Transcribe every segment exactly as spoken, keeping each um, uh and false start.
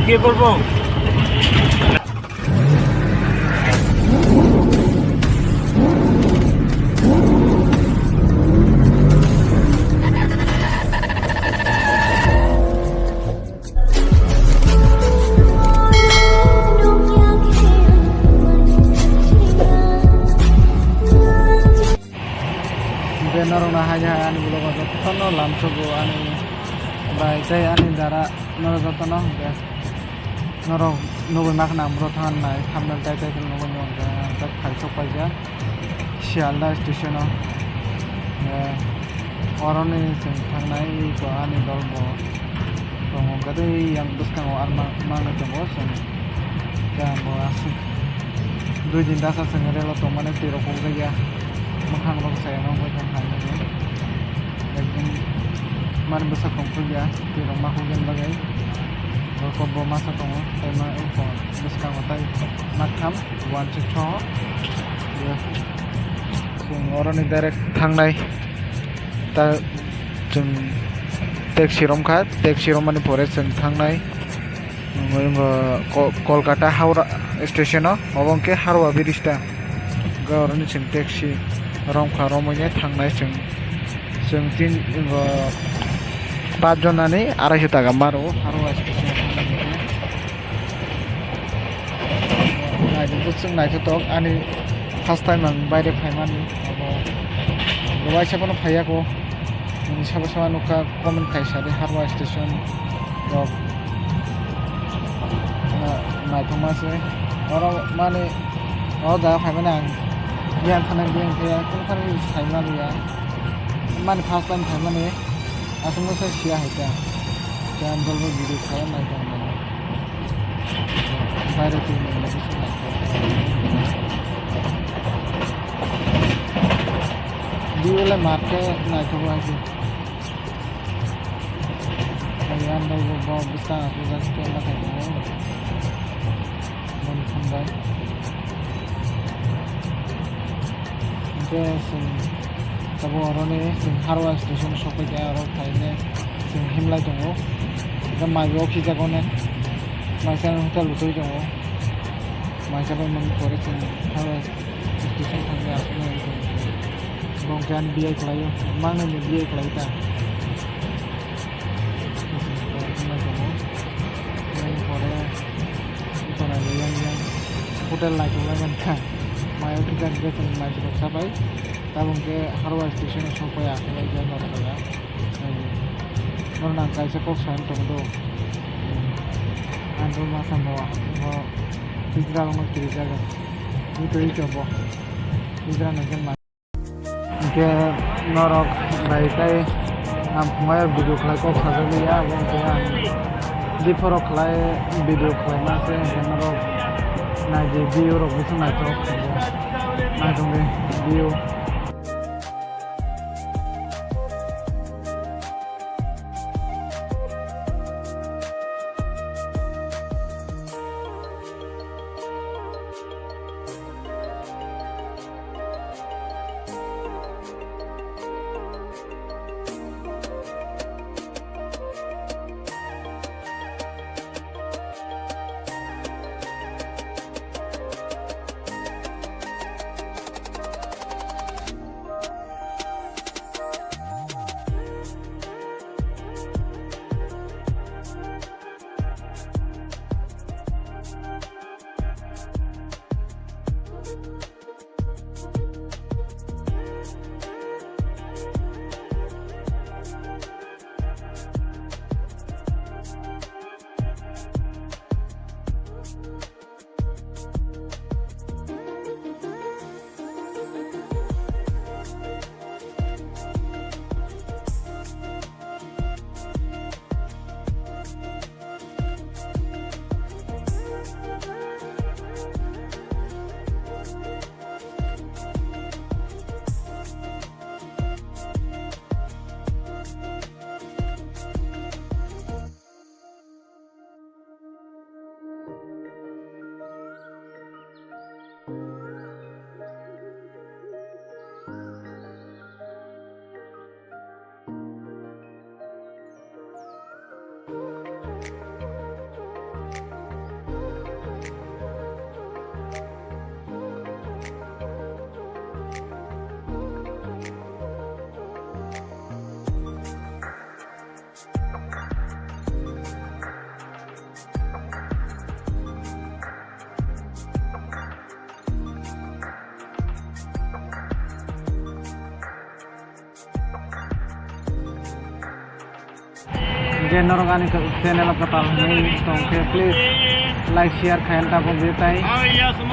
Ke bolbo? Hingke norokno haino hai ani vlog o jotono lamsogo ani bai tei ani dara norok jotono hingke norok nugui ma khna ang boro thang nai thumbnail title nugui nw hingke ang tak phai sok paijak Sialda station o, hingke oroni chwng thangnai eko ani dol bo tongo hingke tei yang bwskango ar ma manwi tongo chwng. Khe ang bo aswk dui din dasa chwng relo tongmani twi rok kok jakya. Mwkhang rok chaya ma wngkha hai nini. Ekdom mani bwsa kok phukya twi rok ma kok yang bagwi. Rokop bo masa tongo tei ma wngkha bwskango tei ma tham wanchuk soho. Chwng oroni direct thangnai. Ta chwng taxi romkha, taxi romani pore chwng thangnai. Wngwi wngkha Ko-, Kolkata Howrah station o, obo hwnkhe Harwa Bridge ta. Hwnkhe oroni chwng taxi romkha, romwi nai thangnai chwng. Chwng tin, wngkha pach jonani araisho taka maro Harwa station o thangnai. Naithotok, chwng naithotok, ani first time ang baire phaimani, abo, abo waisa phano phaiya kho. Nini sabo sama nukha, comment kaisa di Harwa station rok. Na, naithokma se. Oro mani, o jaga phaimani ang giyan thana giyan khe, kung thani sai maliya. Mani first time phaimani, aswk no sai siya hai khe. Khe ang dolbo video khlai nai tong mani. Baire twi mani, view le market naithok hai khe. Ayang bai bo, bo bwsa ako jak stand lakai tongo. Boni thang bai. Hingke chwng tabuk oroni chwng Harwa station sokphaikha, oro phaine chwng himlai tongo. Hingke mai bo phijak onek. Maisa hotel bo twi tongo. Maisa bai mani pore chwng Harwa station thangwi aswk nai tong. Bo hwnkhe ani B I khlaio, mangnaini B I khlai ta. Pore hotel naitugwi mankha. Mayo kisa kisa chwng maisrok sabai. Tabuk hwnkhe Harwa station o sokbai aswk nai norok jaga. Norok nang kaisa kok sana tongdo. Ang bo ma samo, bo hijra rokno kiri jaga. Ito ito bo. Hijra nangkhe ma. Hingke norok bai tei ang phungai video khlai kok sajagwi ya, abo hingke ang biphoro khlai video khlaima se hingke norok naidi view rok bwswk naithok naithok de view. Je norok ani channel o kwtal hinwi tongkhe, please like share khaina tabuk di, tai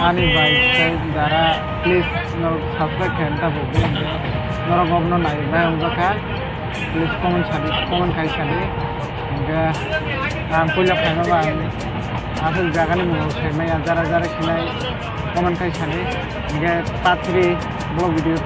ani bai tei dara, please norok subscribe khaina tabuk di. Norok obono naiwi bai wngjakha, please comment sadi, comment khai sadi. Hingkhe ang puila phaima ba ang aswk jagani mung saimaya, jara jara sinai comment khai sadi. Hingkhe part three vlog video